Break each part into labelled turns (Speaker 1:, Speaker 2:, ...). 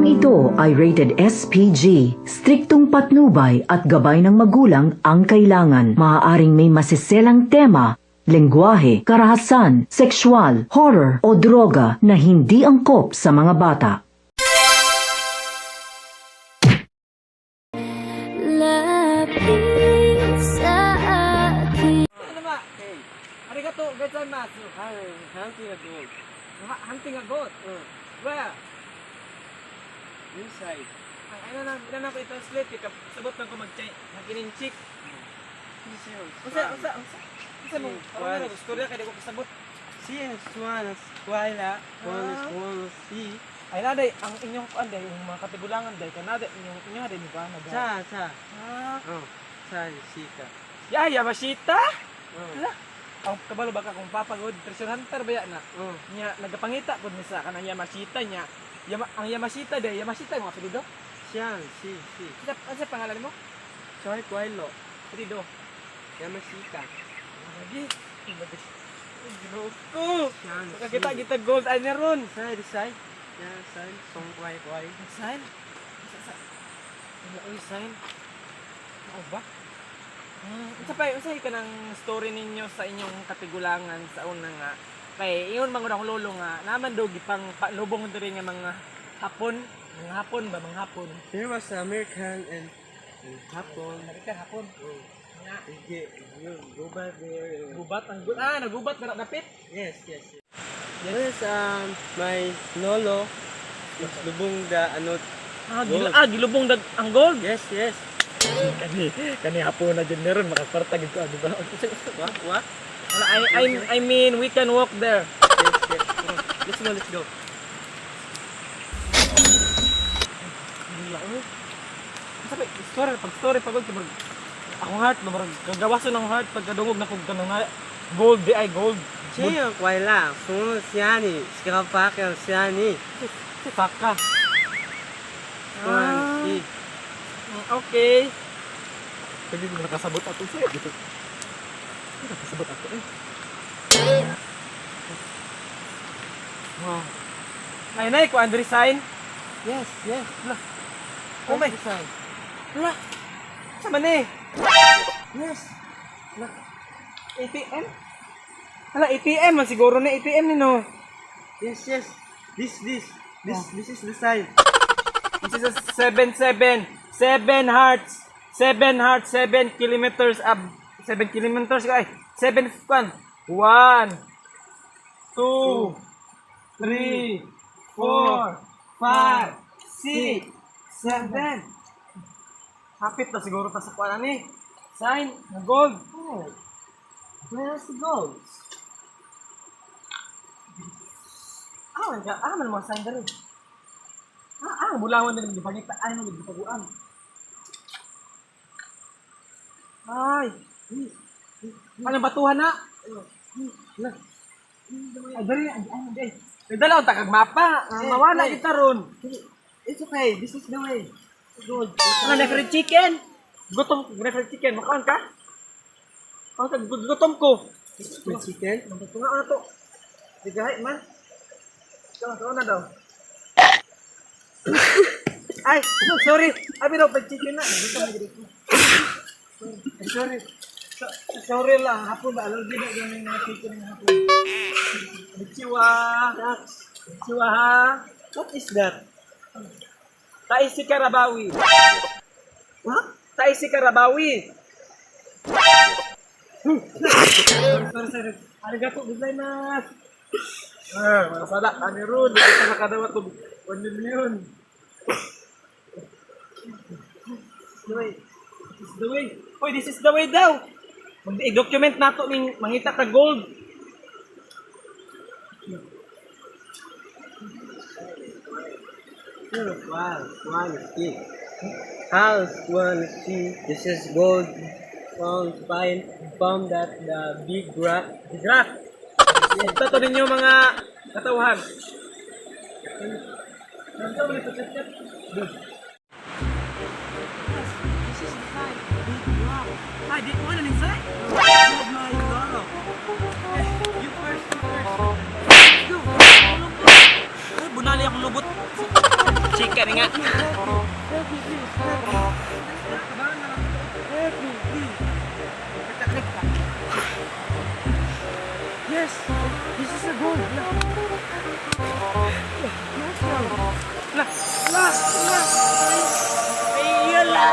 Speaker 1: Programang ito ay rated SPG. Striktong patnubay at gabay ng magulang ang kailangan. Maaaring may masiselang tema, lengguwahe, karahasan, sexual, horror o droga na hindi angkop sa mga bata.
Speaker 2: Lapit sa akin.
Speaker 3: Ano ba? Arigato gozaimasu.
Speaker 4: Hunting a gold.
Speaker 3: Hunting a goat. Where?
Speaker 4: Inside.
Speaker 3: Ay, ano na, ano na ko i-translate kay sabot lang ko mag-kininchik. Unsa unsa unsa unsa mo? Karon na istorya kay di ko kasabot.
Speaker 4: Si Swan Squala,
Speaker 3: Ah.
Speaker 4: Swan Si
Speaker 3: Ay na day ang inyong kuan day yung mga katigulangan day kanada inyong inyo day ni ba nag
Speaker 4: Cha cha.
Speaker 3: Ah,
Speaker 4: Oh, cha Shika.
Speaker 3: ya Yamashita.
Speaker 4: Oh.
Speaker 3: Ala. Ang kabalo baka kung papagod treasure hunter ba ya na?
Speaker 4: Oh.
Speaker 3: Nya nagapangita pud ni sa kanang Yamashita nya. Ang Yamashita day, Yamashita yung apelyido.
Speaker 4: Xiang Si Si.
Speaker 3: Unsa unsa pangalan mo?
Speaker 4: Choi Kwailo.
Speaker 3: Apelyido.
Speaker 4: Yamashita.
Speaker 3: Lagi. Ginoo ko.
Speaker 4: Xiang
Speaker 3: Makakita kita gold ay meron.
Speaker 4: Side side. Yeah, side. Song Kwai Kwai.
Speaker 3: Sign. Sa sa. Wala oy sign. Mao ba? Unsa pa unsa ka ng story ninyo sa inyong katigulangan sa una nga kay ingon man gud akong lolo nga naman daw gipang lubong diri nga mga Hapon, mga Hapon ba, mga Hapon.
Speaker 4: There was American and Hapon.
Speaker 3: American Hapon.
Speaker 4: Oh.
Speaker 3: Nga
Speaker 4: You you go back there.
Speaker 3: gubat ang ah nagubat na dapit.
Speaker 4: Yes. Yes, my lolo is lubong the ano.
Speaker 3: Ah,
Speaker 4: Gold.
Speaker 3: gilubong dag ang gold.
Speaker 4: Yes.
Speaker 3: Kani kani hapon na jud meron makaparta gid ko ah, di ba?
Speaker 4: What? What?
Speaker 3: Wala, I mean, we can walk there.
Speaker 4: Yes. Let's go, let's go.
Speaker 3: Wala, eh. Sabi, story, pag story, pag murag, akong heart, murag, kagawason ang heart, pagkadungog na kong kanang nga, gold, di ay gold.
Speaker 4: 这怪啦，从虾你，这个发个虾你，
Speaker 3: Si Faka.
Speaker 4: 关系
Speaker 3: Okay. Pwede ko nakasabot ato sa'yo. Dito. Nakasabot ato eh. Wow. Ay, nay, ko Andre sign.
Speaker 4: Yes.
Speaker 3: Lah. Oh my.
Speaker 4: Sign.
Speaker 3: Lah. Sa man eh?
Speaker 4: Yes.
Speaker 3: Lah. ATM? Hala, ATM man siguro na ATM ni no.
Speaker 4: Yes. This is the sign.
Speaker 3: This is a 7 7 7 hearts. 7 hearts, 7 kilometers up. 7 kilometers ay 7 kan. 1 2 3 4 5 6 7. Hapit na siguro ta sa kuan ani. Sign na gold.
Speaker 4: Oh, where's the gold?
Speaker 3: Ah, man ka, ah, man mga sign diri. Ah, bulawan din gipangita ay man gipaguan. Ay. Ano batuhan na?
Speaker 4: Lah.
Speaker 3: Ay, dali, ay, ay, ay. Ay, dala ang takag mapa. Ah, mawala
Speaker 4: ay.
Speaker 3: kita ron.
Speaker 4: It's okay. This is the way. Gold.
Speaker 3: Ano, na fried chicken? Gutom, na fried chicken. Makaon ka? Makaon ka, gutom ko.
Speaker 4: With chicken.
Speaker 3: Tunga na to. Digahay man. Tunga, tunga na daw. Ay, sorry. Abi daw, fried chicken na. Gutom na gid ko. Ay, sorry. Sorry lang, hapon ba? Allergy na ganun mga chicken ng hapon. Konnichiwa. Konnichiwa ha.
Speaker 4: What is that?
Speaker 3: Taisi Karabawi.
Speaker 4: What?
Speaker 3: Taisi Karabawi. Sorry, sorry. Arigato gozaimasu. Ah, mga sala, kami ron. Hindi kita nakadawat og 1 million. This is the way. This is the way. Hoy, this is the way daw. Mag-document nato ning mangita ka gold.
Speaker 4: One, one, six. House, one, C. This is gold. Found, find, found that the big rock.
Speaker 3: Big rock. Ito to ninyo mga katauhan.
Speaker 4: This is the sign. Big rock.
Speaker 3: Ay, di mo na ning sa.
Speaker 4: My lolo. You first, you first.
Speaker 3: Go. Ay, bunali akong lubot. Chika ni nga.
Speaker 4: Help me, please. Help me. Help me, please. Yes, this is a gold.
Speaker 3: La, la, la. Ayala.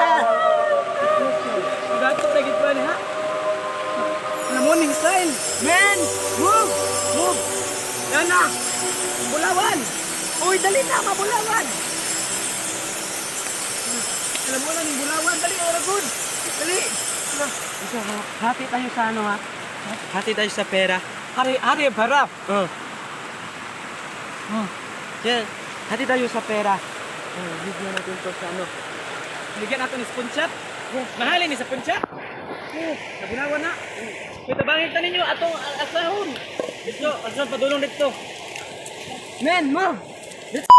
Speaker 3: Gato na gid pa ni ha. Na morning style. Man, move, move. Yan na. Bulawan. Uy, dali na, mabulawan. Alam mo na ning bulawan, dali ora good. Dali.
Speaker 4: Isa, hati tayo sa ano ha? Hati tayo sa pera.
Speaker 3: Hari, hari barap.
Speaker 4: Oh. Oh. Yeah. Hati tayo sa pera. Oh, bigyan natin to sa ano.
Speaker 3: Bigyan natin ni Spunchat. Yes. Mahalin ni sa Punchap. Yes. Nabulawan na. Kita bangit ta ninyo atong asahon. Dito, asahon padulong dito.
Speaker 4: Man, move!
Speaker 3: Let's go.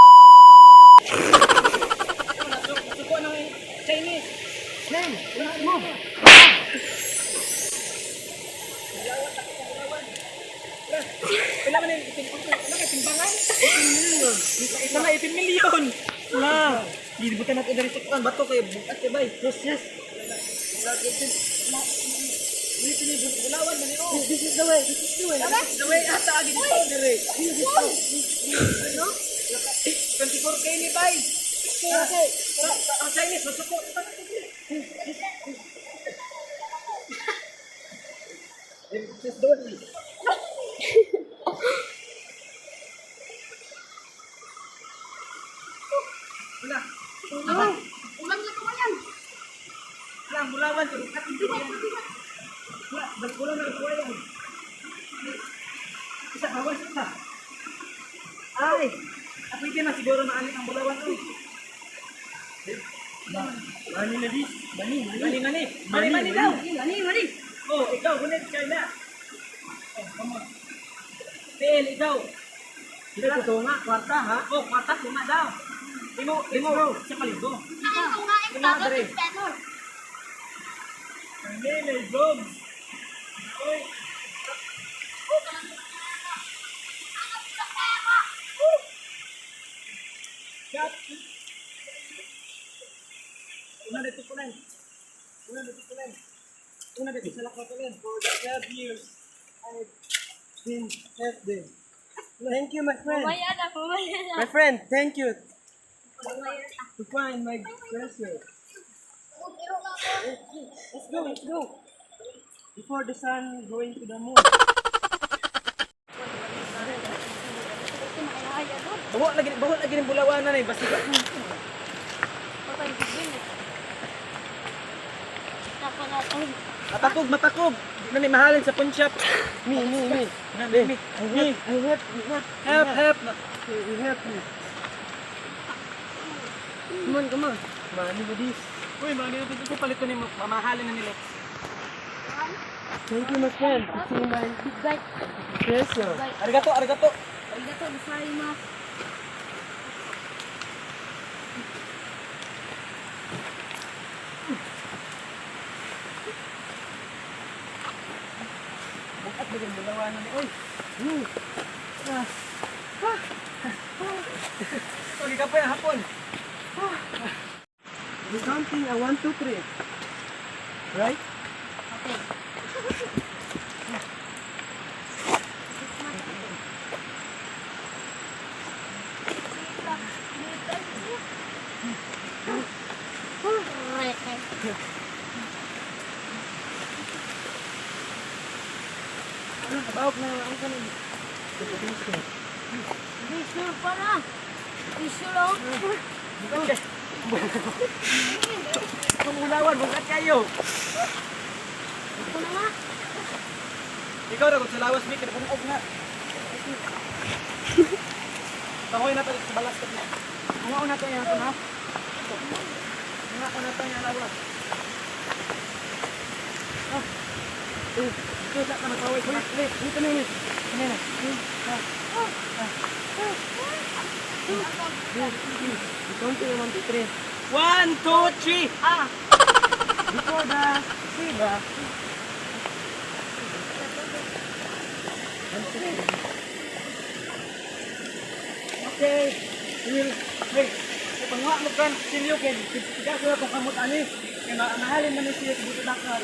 Speaker 3: Suko ng Chinese.
Speaker 4: Man, let's move!
Speaker 3: Pila man yung timbangan? 18 million. Isa nga 18 million. La. Gibutan natin diri sa kuan bato kay bukat kay bay.
Speaker 4: Yes, yes.
Speaker 3: Bulawan man ni oh.
Speaker 4: This is the way. This is the way.
Speaker 3: The way ata agi dito dire. Ano? 24K ni bay. Okay. Ang Chinese masuko.
Speaker 4: This is the way.
Speaker 3: Wala.
Speaker 2: Ulang na kawayan.
Speaker 3: Wala ang bulawan kay bukat. Wala, balik ulang na kawayan. Isa bawas isa. Ay, at pwede na siguro maali ang bulawan oy.
Speaker 4: Money na this. Money, money.
Speaker 3: Mani mani. Mani mani daw.
Speaker 2: Mani, mani.
Speaker 3: Oh, ikaw gunit kay na. Oh, come on. TL, ikaw.
Speaker 4: Dito tunga, kwarta ha.
Speaker 3: Oh, kwarta tunga daw. Imo, imo, sa paligo.
Speaker 2: Ang tunga ang
Speaker 3: Dre.
Speaker 2: 6 pesos.
Speaker 3: Ang may dogs. Oy. Cut. Una dito ko lang. Una dito ko lang. Una dito sa lakwa ko lang.
Speaker 4: For 12 years, I've been help them. Thank you, my friend.
Speaker 2: Mamaya na, mamaya na.
Speaker 4: My friend, thank you
Speaker 2: Mamaya na.
Speaker 4: to find my treasure. Let's go, let's go. Before the sun going to the moon.
Speaker 3: Baho lagi ng bulawanan eh. Basta
Speaker 2: Patay, bigyan eh. Napakatay.
Speaker 3: matakog, matakog. Di na ni mahalin sa pawn shop.
Speaker 4: Me, me, me.
Speaker 3: Me, me,
Speaker 4: I
Speaker 3: me.
Speaker 4: help, I help, you help,
Speaker 3: Help, help.
Speaker 4: you help me. Come on, come on. Money with this.
Speaker 3: Uy, mga ganito ito palit ko ni mamahalin na ni Lex.
Speaker 4: Thank you, my friend, to see my
Speaker 2: Big bite.
Speaker 4: treasure.
Speaker 3: Arigato, arigato.
Speaker 2: Arigato gozaimasu.
Speaker 3: Bukat ba yung bulawanan ni Uy. Ah. Ah. Ah. Okay ka pa yung hapon.
Speaker 4: We're counting a 1, 2, 3. Right?
Speaker 2: Okay.
Speaker 3: Kabawag na ang kanin.
Speaker 2: Visual pa na. Visual oh.
Speaker 3: Kung bulawan, bukat kayo.
Speaker 2: Ako na nga.
Speaker 3: Ikaw na kung sa lawas, Mick, kaya na. Tangoy na to sa balas ka na. Ang na to yan ha. Ang na to yan lawas. Ah. Eh, ito sa ka matawid. Wait, wait, wait a minute. A minute. Ah.
Speaker 4: We're counting a 1, 2, 3.
Speaker 3: One, two, three. Ah.
Speaker 4: Before the Shiba.
Speaker 3: Okay. We'll wait. Panguha mo kan silyo kay tiga ko akong kamot ani. Kay mahalin man ni siya buto dakal.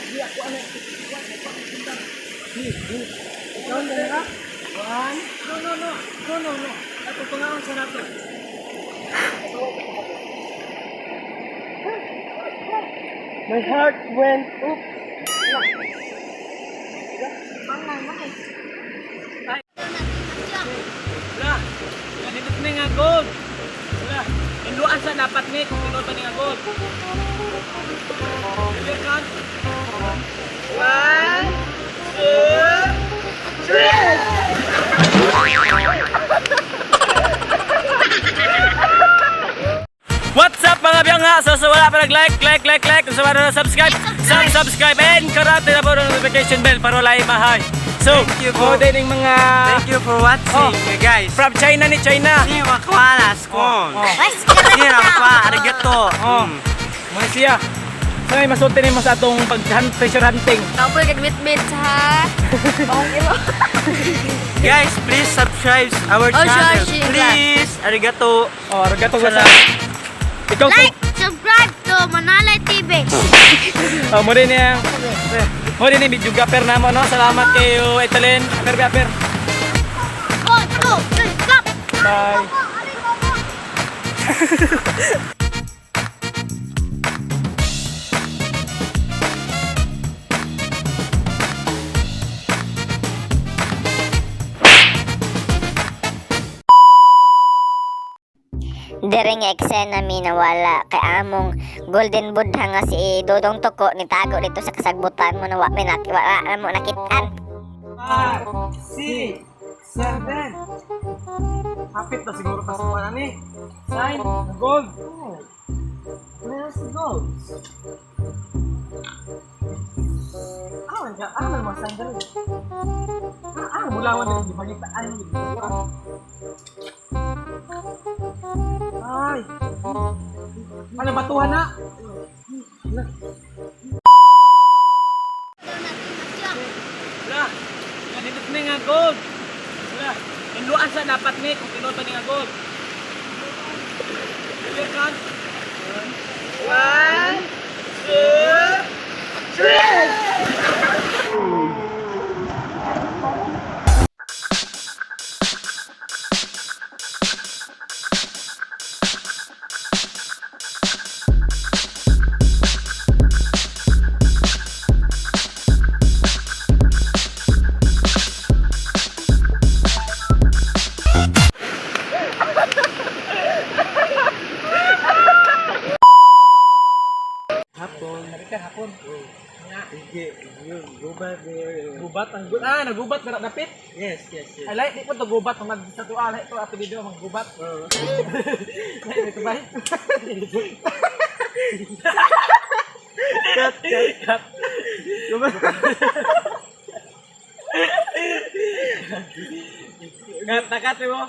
Speaker 3: Di ako ano. Di, di. Ikaw na ka? One. No, no, no. No, no, no. Ako pangaon sa nato. My heart went up. Wala. Nandito na nga gold. Wala. Hinduan sa dapat ni kung tinuod ba ni nga gold. Ready count? One, two, three! What's up, mga biyanga? So, sa wala pa nag-like, like, like, like, kung sa wala na subscribe, subscribe, and karate na po ng notification bell para wala mahay. So,
Speaker 4: Thank you
Speaker 3: mo
Speaker 4: po.
Speaker 3: din yung mga
Speaker 4: Thank you for watching,
Speaker 3: Oh.
Speaker 4: guys.
Speaker 3: From China ni China.
Speaker 4: Ni wakwana skon.
Speaker 3: Oh.
Speaker 4: Ni wakwa arigato.
Speaker 3: Oh. Mga siya. So, may masulti nimo sa atong pag treasure hunting.
Speaker 2: Kapoy kag-bit-bit sa
Speaker 4: Guys, please subscribe our
Speaker 2: Oh,
Speaker 4: channel.
Speaker 2: sure, sure.
Speaker 4: Please, arigato.
Speaker 3: Oh, arigato sa.
Speaker 4: Salamat.
Speaker 3: Ikaw
Speaker 2: Like, subscribe to Manalay TV.
Speaker 3: Oh, mo din yung mo din yung videographer na mo, no? Salamat kayo, Etelyn. Aper, aper.
Speaker 2: One, two, three, go!
Speaker 3: Bye.
Speaker 5: Diri nga eksena mi nawala kay among Golden Buddha nga si Dodong Toko nitago dito sa kasagbutan mo na wa mi wala na mo nakitaan.
Speaker 3: 5, 6, 7. Hapit na siguro pa sa ni. Sign, gold. Where's the gold? Ah, man ka, ah, man mga sandal. Ah, ah, mulawan na yung bagita. Ay, ay. Ano, batuhan na? Wala. Nandito na nga gold. Wala. Hinduan sa dapat ni kung tinuod ba ni nga gold. Ready count? One, two, three!
Speaker 4: Hapon.
Speaker 3: Narika hapon. Nga.
Speaker 4: Sige, yun, gubat there.
Speaker 3: Gubat ang gubat. Ah, nagubat na dapit.
Speaker 4: Yes.
Speaker 3: I like di po to gubat mag sa tuwa like to ato video maggubat.
Speaker 4: Oh.
Speaker 3: Like ito ba?
Speaker 4: Cut, cut.
Speaker 3: Cut.
Speaker 4: Gubat.
Speaker 3: Cut na cut mo.